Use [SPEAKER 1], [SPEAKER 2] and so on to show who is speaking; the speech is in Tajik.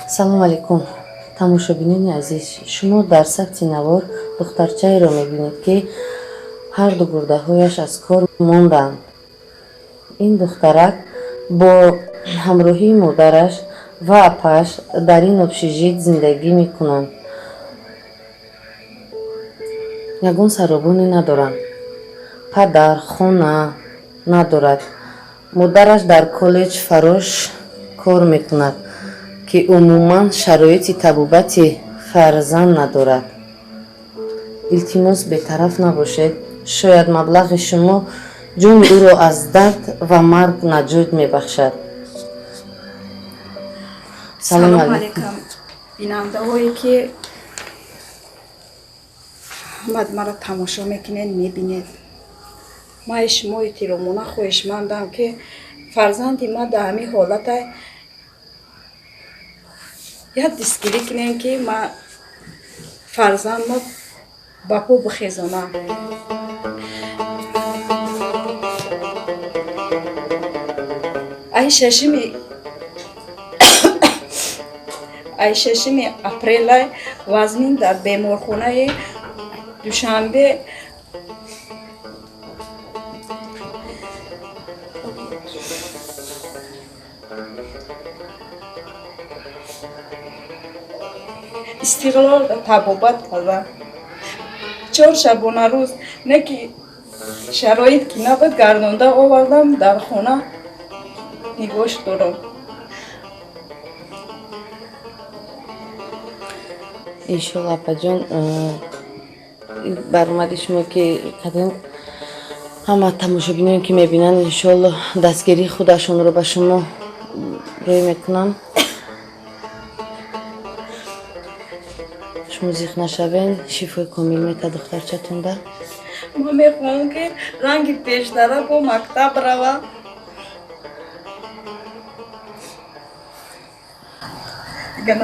[SPEAKER 1] Салом алейкум, тамошобинони азиз. Шумо дар сабти навор духтарчаеро мебинед, ки ҳарду гурдаҳояш аз кор монданд. Ин духтарак бо ҳамроҳии модараш ва апааш дар ин общежит зиндагӣ мекунанд. Ягон саробоне надоранд, падар, хона надорад. Модараш дар коллеҷ фарош кор мекунад, ки умуман шароити табобати фарзанд надорад. Илтимос, бетараф набошед. Шояд маблағи шумо ҷони ӯро аз дард ва марг наҷот мебахшад. Салом алейкум.
[SPEAKER 2] Бинандаҳое, ки ҳамад маро тамошо мекунед, мебинед, ман шумо эҳтиромона хоҳишмандам, ки фарзанди ман дар ҳамин ҳолата як дастгирӣ кунем, ки ман фарзандма ба по бихезонам. Ай 6-уми апрела вазмин дар беморхонаи Душанбе Истиқлол табобат кардам 4 шабонарӯз. Не ки шароит ки набуд, гардонда овардам, дар хона нигоҳш дорам.
[SPEAKER 1] Иншолло, апаҷон, баромади шумо ки кардем, ҳама тамошобиноне, ки мебинанд, иншолло, дастгирии худашонро ба шумо рӯй мекунам. Шумо зиқ нашавен, шифои комил мета духтарчатонда.
[SPEAKER 2] Ман мехоҳам, ки ранги пештара бо мактаб рава. Дига.